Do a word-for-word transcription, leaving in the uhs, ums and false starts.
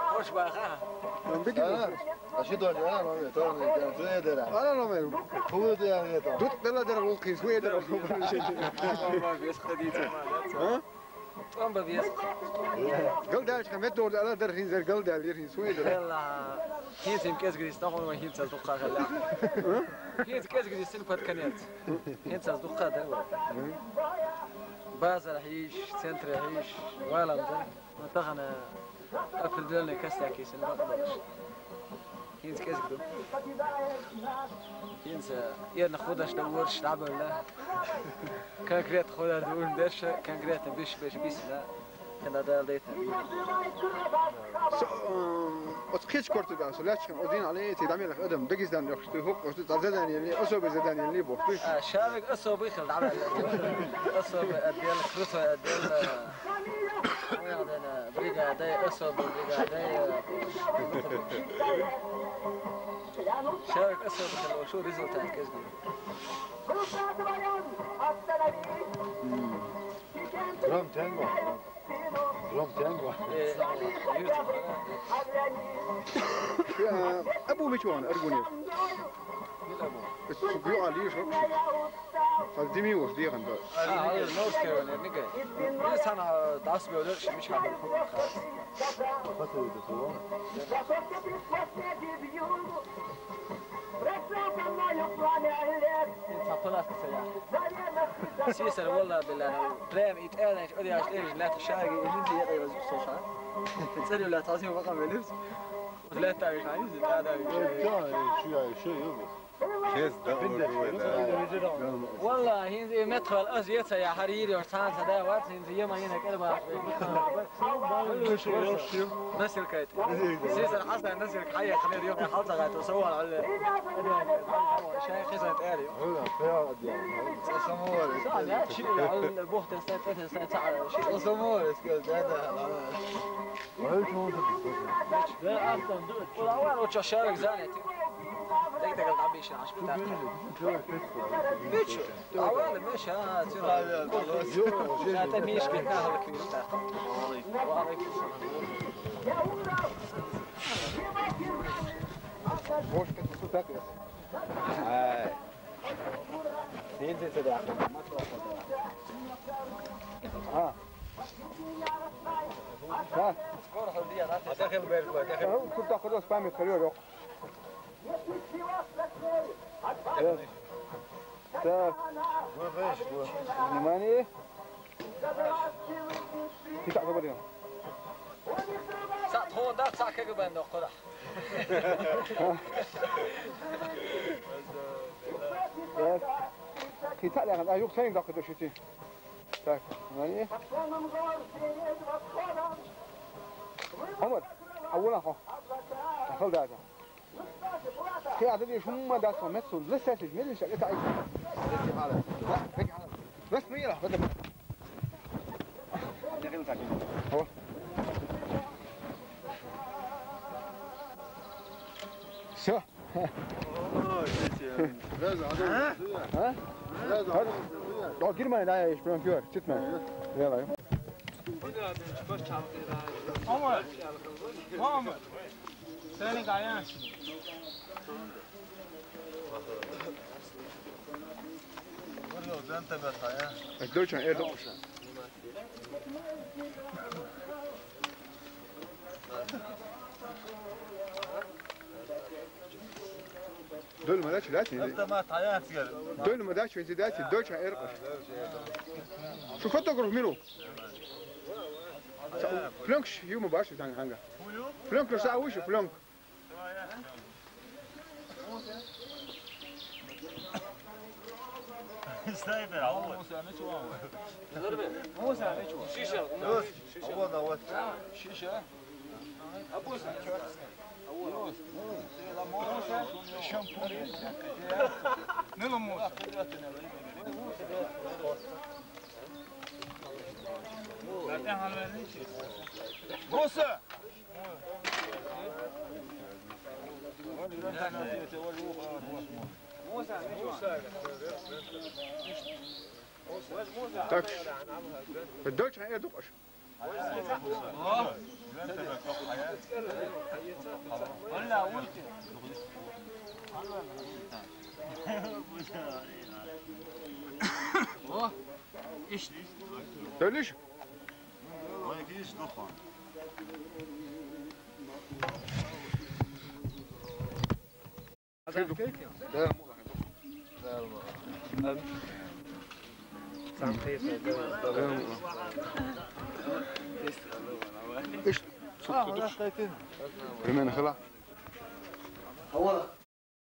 Хош баха. Ана, а ши дон, ана номер, то не, то не дера. Ана номер. Ху де ана то. Дут дела дера, ху де дера. Без ходите. А? Томба без. Галдалчка мет дор ала дар хин зер галдал ер хин суй дер. Ала. Хин сим кез грис, тахун ва хин цаз дукха гала. Хин кез грис син под конец. Хин цаз дукха дер. Базар хиш, центр хиш, валам дер. Ва тахана определённый костяк есть, ну, бакъдаш. Хинца кӀезиг ду. Хинца, э, эрна худаш да, ворш да, бала. Конкрет худа ду, ун деш, конкретно биш, биш, биш, да. Хинна да, да, да. Со, э, оц кхич корту да, со лячкин, один али, ти дамир адам, Дагестан, ёхш, ты хук, оц ты задание, особое задание, либо, ты. А, шарик особый хил, да, да. Особый отдел, крутой отдел, э, Бригада, особый бригада. Шарик особый, шо результат кез гур. Гром тенго. Гром тенго. Э, Абу мичуан, аргуни. Су гуали шо. Саддими уж диган да. А, а, норская вон, не гай. Не сана дас бёдер, шимиш хабар. Хата иде то. Сисер, валла, билла. Прям ит эден, оди аш эден, ла тшаги, иди, иди, иди, иди, иди. Цели ла тазим вака велис. Ла тави хани, зи тадави. Чё, чё, чё, чё? Кез да. Валла, хинзи метхал аз яца я харир ёр цан сада вар, хинзи яма яна керба. Насил кайт. Сизар Хасан насил кайт, ханер ём халта гайт, савал але. Шай хизан тери. Валла, феа адя. Самовар. Са, я, чи, ал, бохта, ста, ста, ста, ста, чи. Самовар, скажи, да, да. Валла, чё он тут? Да, астан, ду. Валла, вар, очо шарик занят. Даг-дагал дӀабийшина, аш битӀа. Бичу. Авал меша, тира. Ята мишки кахал квирта. Ва алейкум салам. Бошка, ты сюда, красавчик. Ай. Сидите сюда. А. А. Скоро ходия, да? А так и берет, так и. А, тут так ходил с память, ходил. Так. Так. Внимание. Итак, говорим. Са тхо да, са кег бен да, куда? Так. Итак, я, а, юг сенин да, куда шути. Так, внимание. Омар, а вон ахо. Ахал да, да. Хи адли шумма дас ва мецу, лиса сиж милиш, это ай. Бес мира, бес. О. Всё. О, здесь, э, раз, а? А? Раз, а? Да, гирмай, да, я ещё прям пью, чуть май. Давай. Ama, ama. Seni kayan. Dur, dur, ben de ben kayan. Deutschland, er doch. Dönme de çilati. Hatta ma tayan sigara. Dönme de çilati, Deutschland, er. Şu fotograf miro. Flank, yuma başı sen hanga. Flank, sa ushi flank. Sniper, avu. Musa ne çuvan var? Musa ne çuvan? Şişe. Avu da var. Şişe. Abu sen. Avu. Musa. Şampun. Ne lan Musa? Zaten halverin için. Musa! Так, дочь, а я дочь. Söyle şu. Примерно хила.